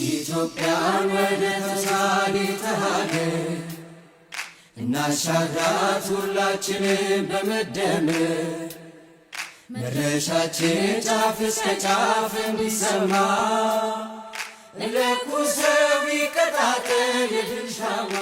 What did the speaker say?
ኢትዮጵያን ወደ ተምሳሌተ ሀገር እናሻግራት ሁላችንም በመደመር፣ መድረሻችን ጫፍ እስከ ጫፍ እንዲሰማ እንለኩሰው ይቀጣጠል የድል ሻማ።